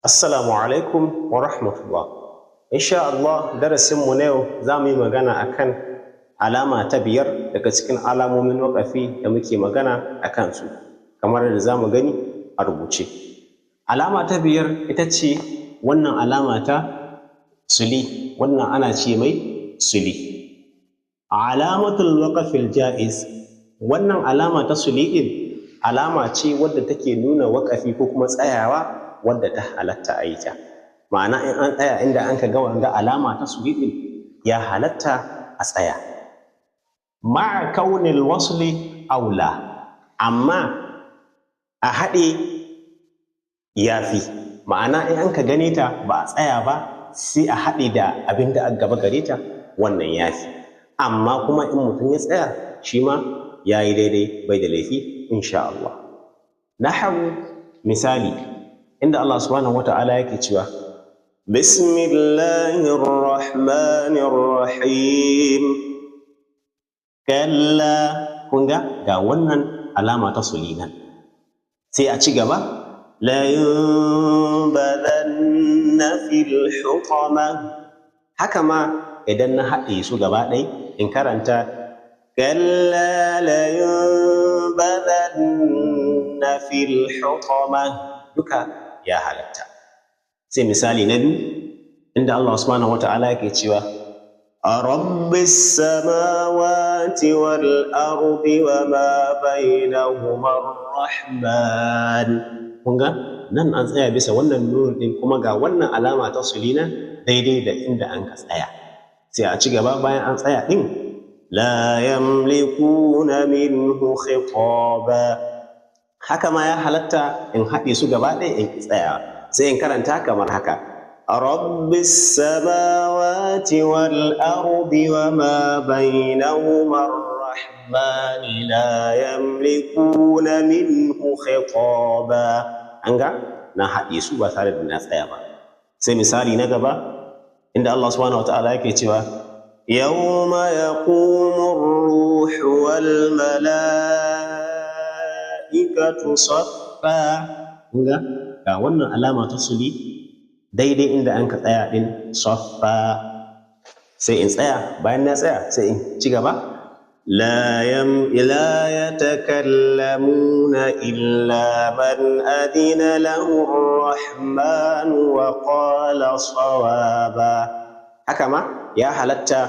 Assalamu alaikum wa rahmatullah. Insha Allah, darasinmu na yau za mu yi magana akan alama ta biyar daga cikin alamomin waƙafi da muke magana a kansu, kamar yadda za mu gani a rubuce. Alama ta biyar ita ce wannan alama ta suli, wannan ana ce mai suli. Alamatul waqafil ja'iz, wannan alama ta suli ɗin alama ce wadda take nuna waƙafi ko kuma tsayawa wadda ta halatta a yi ta. Ma'ana, in an tsaya inda an ka ga wanga alama ta suli ɗin, ya halatta a tsaya. Ma'a kaunil wasli aula, amma a haɗe ya fi. Ma'ana, in an ka gane ta ba a tsaya ba, sai a haɗe da abin da aka gaba gare ta, wannan ya fi. Amma kuma in mutum ya tsaya, shi ma ya yi daidai, bai da laifi insha Allah. Nahawu, misali inda Allah subhanahu wata'ala yake cewa: Bismillahir Rahmanir Rahim kalla. Kun ga, ga wannan alama ta suli nan, sai a ci gaba: la yunbadanna fil hutama. Haka ma idan na haɗe su gaba ɗaya in karanta kalla la yunbadanna fil hutama, duka ya halatta. Sai misali na biyu, inda Allah subhanahu wata'ala yake cewa: rabbis samawati wal ardi wa ma bainahuma rahman. Kun ga nan an tsaya bisa wannan nunun din, kuma ga wannan alama ta suli nan daidai da inda an ka tsaya. Sai a ci gaba bayan an tsaya din: la yamlikuna minhu khitaba. Haka ma ya halatta in haɗe su gaba ɗaya in tsaya, sai in karanta kamar haka: rabbis samawati wal ardi wa ma bainahuma ar-rahman la yamlikuna minhu khitaba. An ga na haɗe su ba tare da na tsaya ba. Sai misali na gaba, inda Allah subhanahu wataala yake cewa: yawma yaqumu ar-ruhu wal mala'ikatu saffa. Kun ga, ga wannan alama ta suli daidai inda an ka tsaya din, saffa. Sai in tsaya, bayan na tsaya sai in ci gaba: la yatakallamuna illa man adina lahu ar-rahman wa qala sawaba. Haka ma ya halatta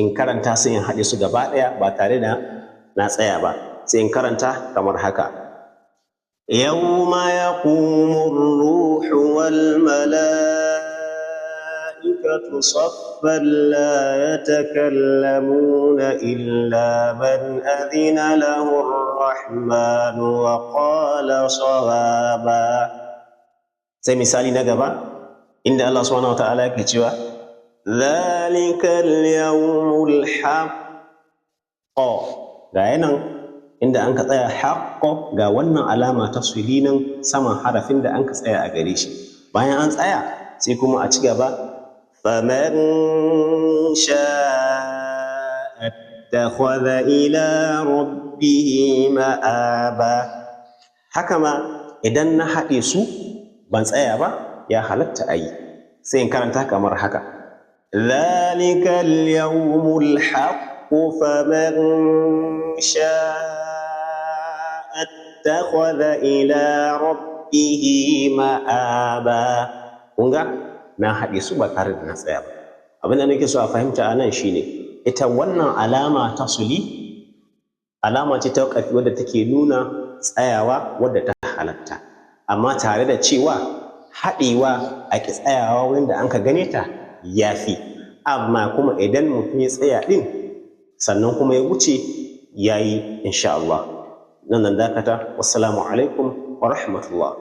in karanta, sai in haɗe su gaba ɗaya ba tare da na tsaya ba, sai in karanta kamar haka: يوم يقوم الروح والملائكة صفا لا يتكلمون إلا من أذن له الرحمن وقال صوابا. Sai misali na gaba, inda Allah subhanahu wa ta'ala yake cewa: ذلك اليوم الحق. Ga yanan inda an ka tsaya, haqqo, ga wannan alama ta suli nan saman harafin da an ka tsaya a gare shi. Bayan an tsaya, sai kuma a ci gaba: faman sha'a ittakhadha ila rabbihi ma'aba. Haka ma idan na haɗe su ban tsaya ba, ya halatta a yi, sai in karanta kamar haka: ذلك اليوم الحق فمن شاء اتخذ إلى ربه مآبا. Kun ga na haɗe su ba tare da na tsaya ba. Abin da nake so a fahimta a nan shine, ita wannan alama ta suli alama ce ta waƙafi wadda take nuna tsayawa wadda ta halatta, amma tare da cewa haɗewa a ƙi tsayawa wurin da an ka gane ta ya fi. Amma kuma idan mutum ya tsaya ɗin sannan kuma ya wuce, ya yi insha Allah. Nan nan dakata. Wassalamu alaikum wa rahmatullah.